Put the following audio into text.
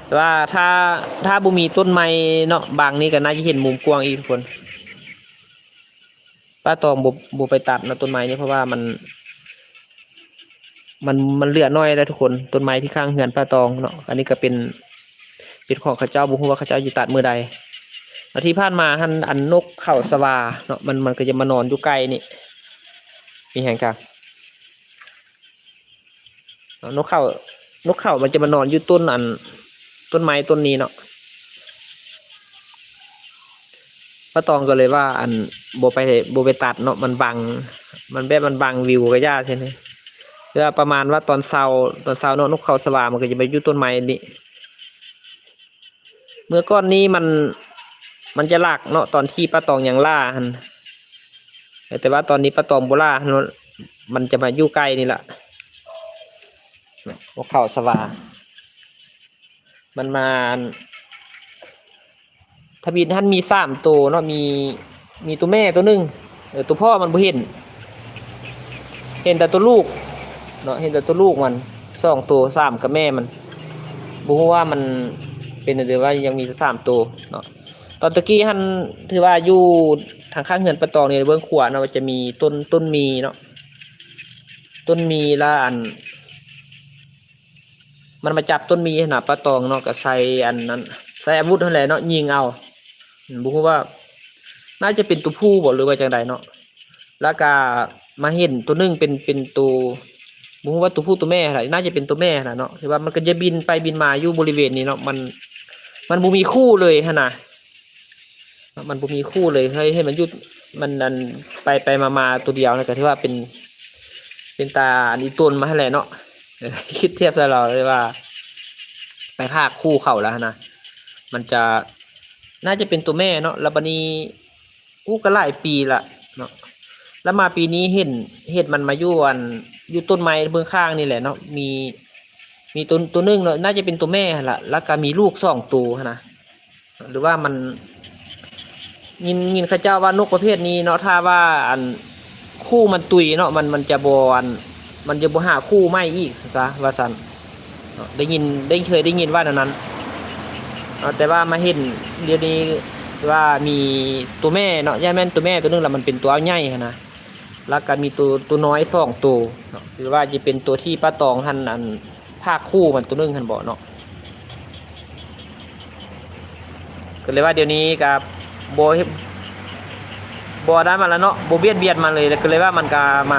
ແຕ່ວ່າຖ້າ ຖ້າບໍ່ມີຕົ້ນໄມ້ເນາະ ບັງນີ້ກໍໜ້າຈະເຫັນມຸມກວ້າງອີກທຸກຄົນ. ປ້າຕອງບໍ່ ບໍ່ໄປຕັດເນາະຕົ້ນໄມ້ນີ້ ເພາະວ່າມັນ ມັນ ມັນເຫຼືອໜ້ອຍແລ້ວທຸກຄົນ. ຕົ້ນໄມ້ທີ່ຂ້າງເຮືອນປ້າຕອງເນາະ ອັນນີ້ກໍເປັນ ເປັນຂອງເຂົາເຈົ້າ ບໍ່ຮູ້ວ່າເຂົາເຈົ້າຈະຕັດມື້ໃດ. ແລ້ວທີ່ຜ່ານມາຫັ້ນ ອັນນົກເຂົາສະຫວ່າເນາະ ມັນ ມັນກໍຈະມານອນຢູ່ໃກ້ນີ້ ມີຫຍັງກະ ເນາະ ນົກເຂົາ ນົກເຂົາມັນຈະມານອນຢູ່ຕົ້ນ ອັນ ຕົ້ນໄມ້ຕົ້ນນີ້ເນາະ. ປ້າຕອງກໍເລີຍວ່າ ອັນ ບໍ່ໄປ ບໍ່ໄປຕັດເນາະ ມັນບັງ ມັນແບບ ມັນບັງວິວກະຢ່າຊີ້ນະ. ແຕ່ວ່າປະມານວ່າຕອນເຊົ້າ ຕອນເຊົ້າເນາະ ນົກເຂົາສະຫວ່າມັນກໍຈະມາຢູ່ຕົ້ນໄມ້ນີ້. ເມື່ອກ່ອນນີ້ມັນ ມັນຈະລັກເນາະ ຕອນທີ່ປ້າຕອງຍັງລ່າຫັ້ນ. ແຕ່ວ່າຕອນນີ້ປ້າຕອງບໍ່ລ່າຫັ້ນ ມັນຈະມາຢູ່ໃກ້ນີ້ລະ ນົກເຂົາສະຫວ່າ. ມັນມາ ທຳອິດຫັ້ນມີສາມໂຕເນາະ ມີ ມີໂຕແມ່ໂຕໜຶ່ງ ເອີ ໂຕພໍ່ມັນບໍ່ເຫັນ ເຫັນແຕ່ໂຕລູກເນາະ ເຫັນແຕ່ໂຕລູກມັນສອງໂຕ ສາມກັບແມ່ມັນ. ບໍ່ຮູ້ວ່າມັນເປັນ ຫຼືວ່າຍັງມີແຕ່ສາມໂຕເນາະ. ຕອນຕະກີ້ຫັ້ນຖືວ່າຢູ່ທາງຂ້າງເຮືອນປ້າຕອງນີ້ ເບື້ອງຂວາເນາະ ມັນຈະມີຕົ້ນ ຕົ້ນມີເນາະ ຕົ້ນມີ ລະອັນ ມັນມາຈັບຕົ້ນມີຫັ້ນນະ ປ້າຕອງເນາະ ກໍໃສ່ອັນນັ້ນ ໃສ່ອາວຸດຫັ້ນແຫຼະເນາະ ຍິງເອົາ. ບໍ່ຮູ້ວ່າ ໜ້າຈະເປັນໂຕຜູ້ບໍ ຫຼືວ່າຈັ່ງໃດເນາະ. ແລ້ວກະມາເຫັນໂຕໜຶ່ງເປັນ ເປັນໂຕ ບໍ່ຮູ້ວ່າໂຕຜູ້ໂຕແມ່ຫັ້ນລະ ໜ້າຈະເປັນໂຕແມ່ຫັ້ນລະເນາະ ທີ່ວ່າມັນກໍຈະບິນໄປບິນມາຢູ່ບໍລິເວນນີ້ເນາະ ມັນ ມັນບໍ່ມີຄູ່ເລີຍຫັ້ນນະ ມັນບໍ່ມີຄູ່ເລີຍ ເຮັດໃຫ້ມັນຢູ່ ມັນ ອັນ ໄປໄປມາມາໂຕດຽວນະ ກໍຖືວ່າເປັນ ເປັນຕາ ອັນ ອີຕົນມາຫັ້ນແຫຼະເນາະ. ຄິດທຽບໃສ່ລາວເລີຍວ່າ ໄປພາກຄູ່ເຂົາແລ້ວຫັ້ນນະ ມັນຈະ ໜ້າຈະເປັນໂຕແມ່ເນາະ. ແລ້ວບາດນີ້ ໂອ້ ກໍຫຼາຍປີລະເນາະ ແລ້ວມາປີນີ້ເຫັນ ເຫັນມັນມາຢູ່ ອັນ ຢູ່ຕົ້ນໄມ້ເບື້ອງຂ້າງນີ້ແຫຼະເນາະ ມີ ມີໂຕ ໂຕໜຶ່ງເນາະ ໜ້າຈະເປັນໂຕແມ່ຫັ້ນລະ ແລ້ວກໍມີລູກສອງໂຕຫັ້ນນະ. ຫຼືວ່າມັນ ຍິນ ຍິນເຂົາເຈົ້າວ່ານົກປະເພດນີ້ເນາະ ຖ້າວ່າ ອັນ ຄູ່ມັນຕຸຍເນາະ ມັນ ມັນຈະບໍ່ ອັນ ມັນຈະບໍ່ຫາຄູ່ໃໝ່ອີກຊະວ່າຊັ້ນເນາະ ໄດ້ຍິນ ໄດ້ເຄີຍໄດ້ຍິນວ່າແນວນັ້ນເນາະ. ແຕ່ວ່າມາເຫັນດຽວນີ້ວ່າມີໂຕແມ່ເນາະ ຢ້ານແມ່ນໂຕແມ່ໂຕໜຶ່ງ ແລ້ວມັນເປັນໂຕໃຫຍ່ຫັ້ນນະ ແລ້ວກໍມີໂຕ ໂຕນ້ອຍສອງໂຕເນາະ ຫຼືວ່າຈະເປັນໂຕທີ່ປ້າຕອງຫັ້ນ ອັນ ພາກຄູ່ມັນໂຕໜຶ່ງຫັ້ນບໍເນາະ. ກໍເລີຍວ່າດຽວນີ້ກໍບໍ່ ບໍ່ອັນນັ້ນມັນລະເນາະ ບໍ່ບຽດບຽນມັນເລີຍ ກໍເລີຍວ່າມັນກໍມາ